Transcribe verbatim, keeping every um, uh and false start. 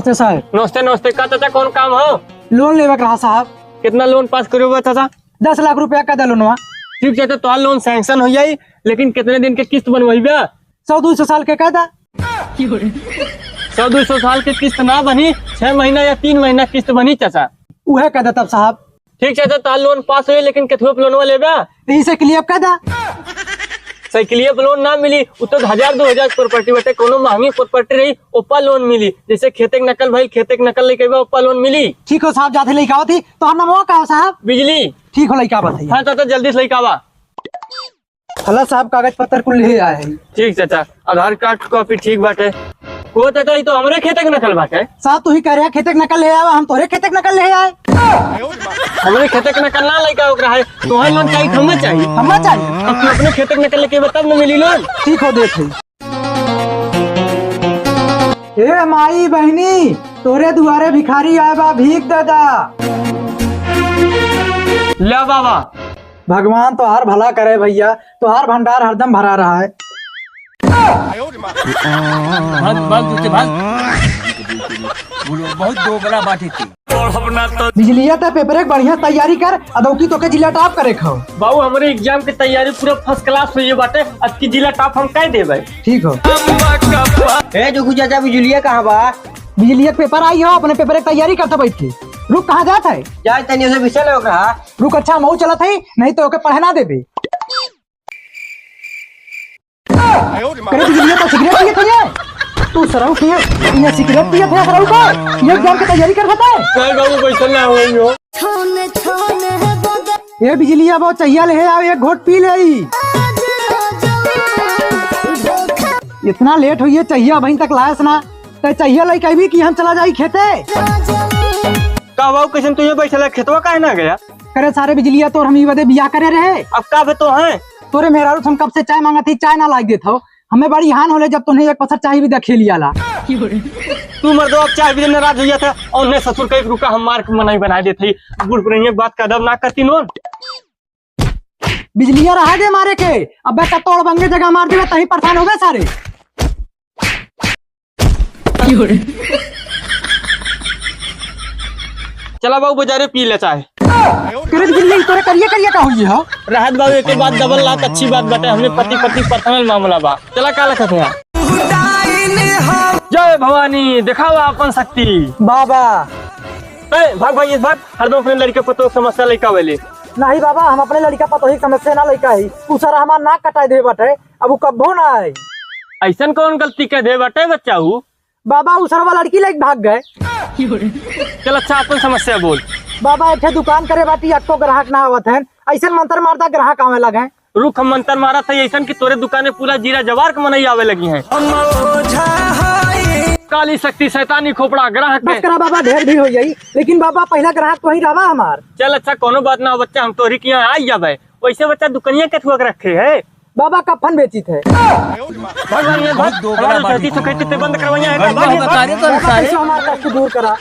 अच्छा साहब। नमस्ते, नमस्ते। का चाचा, कौन काम हो? लोन लेवे के रहा साहब। कितना लोन पास करो बा चाचा? दस लाख रुपया का दे लोनवा। ठीक चाचा, तोहार लोन sanction हो जाई, लेकिन कितने दिन के किस्त बनवाई बा? सौ दो सौ साल के का दा? सौ दो सौ साल के किस्त ना बनी, छह महीना या तीन महीना किस्त बनी चाचा। उहे का दा तब साहब। ठीक चाचा, तोहार लोन पास होई, लेकिन केथुआ पे लोनवा लेबा? तो ई साइकिलिया पे का दा? साइकिलिया पे लोन ना मिली, उ तो हजार दो हजार के प्रॉपर्टी बाटे, कोनो महंगी प्रॉपर्टी रही, ओपा लोन मिली। जैसे खेते के नकल भइल, खेते के नकल लेके बा, ओपा लोन मिली। ठीक हो साहब, जाते लेके आवत ही। तोहार नमवा का हो साहब? बिजली। ठीक हो, लेके आवत ही। हाँ चाचा, जल्दी से लेके आवा। हला साहब, कागज पत्तर कुल ले आए हैं। ठीक चाचा, आधार कार्ड की कॉपी ठीक बाटे। वो चाचा, ई तो हमरे खेते के नकल बाटे। साहब, तू ही कह रहा खेते के नकल ले आवा, हम तोरे खेते के नकल ले आए। हमरे खेते के नकल ना लेके ओकरा है, तोहर लोन चाहिए, हमें चाहिए। हमें चाहिए। अब तू अपने खेते के नकल लेके बा, तब न मिली लोन। ठीक हो, देत है। ए माई बहिनी, तोरे दुआरे भिखारी आए बा, भीख दे दा। ले बाबा। भगवान तोहार भला करे भैया, तोहार भंडार हरदम भरा रहा है। भाग, भाग, दूसरे भाग। बोलो, बहुत दोगला बात है। बिजलिया, ते पेपर एक बढ़िया तैयारी कर, अदौकी तोके जिला टॉप करे खाओ। बाबू, हमरे एग्जाम के तैयारी पूरा फर्स्ट क्लास हुई बाटे, अब की जिला टॉप हम कह देबे। ठीक हो। ए, जो गुजा जा, बिजलिया कहाँ बा? बिजलिया के पेपर आई हो, अपने पेपर के तैयारी करता बैठ के। रुक, कहाँ जात है? जाए तनी उसे बिछल हो रहा। रुक, अच्छा, मऊ चलत है, नहीं तो ओके पढ़े ना देबे। करे बिजलिया तो सिगरेट पिए थे ये। तू सरऊ पिए, ये सिगरेट पिए थे सरऊ को। ये एग्जाम की तैयारी कर बताए। नहीं बाबू, बैठल ना हुई हो। ये बिजलिया बहुत चाहिए ले आओ, एक घोट पी ले। इतना लेट हुई है, चाहिए अभी तक लायस ना। ते चाहिए लइका भी कि हम चला जाई खेते। का बाबू, कैसन तू ये बैठल है, खेतवा काहे ना गया? करे सारे बिजलिया, तोर हम ई बदे बियाह करे रहे। अब का बे तो है? तोरे मेहरारू से हम कब से चाय मांगत ही, चाय ना लाग देत हो। हमें बड़ी हान होले जब तोन्हें एक पसर चाय भी दे खेलियाला। तू मर्दवा अब चाय भी नाराज हो जाता और उन्हें ससुर का एक रुका हम मार के मनई बना देत ही। बूढ़ पुरनिया के बात का अदब ना करती नोन। बिजलिया रहा दे मारे के, अबे का तोड़ बंगे जगह मार देबे, तहीं परेशान हो गए सारे। चला बाबू, बाजारे पी ले चाय। करे बिजली, तोरे करिया करिया का हुई हो? रहत बाबू, एक बात डबल लात अच्छी बात बाटे, हमने पति पत्नी पर्सनल मामला बा। चला, का लखत है? जय भवानी, दिखावा अपन शक्ति। बाबा। ए, भाग भाई, इस बार हरदम अपने लड़के पतोह समस्या लइका वेले। नहीं बाबा, हम अपने लड़का पतोही के समस्या ना लइका ही। उ सारा हमार नाक कटाई दे बाटे, अब उ कब्बो ना आई। ऐसन कौन गलती कर दे बाटे बच्चा उ? बाबा, उ सरवा लड़की लेके भाग गए। चल अच्छा, अपन समस्या बोल। बाबा, एक ठे दुकान करे बाटी, अक्को ग्राहक ना आवत हैं। ऐसन मंत्र मारता, ग्राहक आवे लगे। रुक, हम मंत्र मारत है ऐसन कि तोरे दुकाने पूरा जिला जवार के मनई आवे लगी हैं। काली शक्ति, शैतानी खोपड़ा, ग्राहक बस है। करा बाबा, ढेर भीड़ हो जाई, लेकिन बाबा, पहला ग्राहक तो ही रहा हमार। चल अच्छा, कोनो बात ना बच्चा, हम तोरी के यहाँ आई जाबे। वैसे बच्चा, दुकनिया के ठुआ के रखे है। बाबा, कफन बेचित है। भगवान, ये बहुत दोगला बात है। तो कहते बंद करवाइए, है, बाबा, बाबा, बाबा, बाबा, सारे तो बाबा, सारे। कैसे हमार कष्ट दूर करा।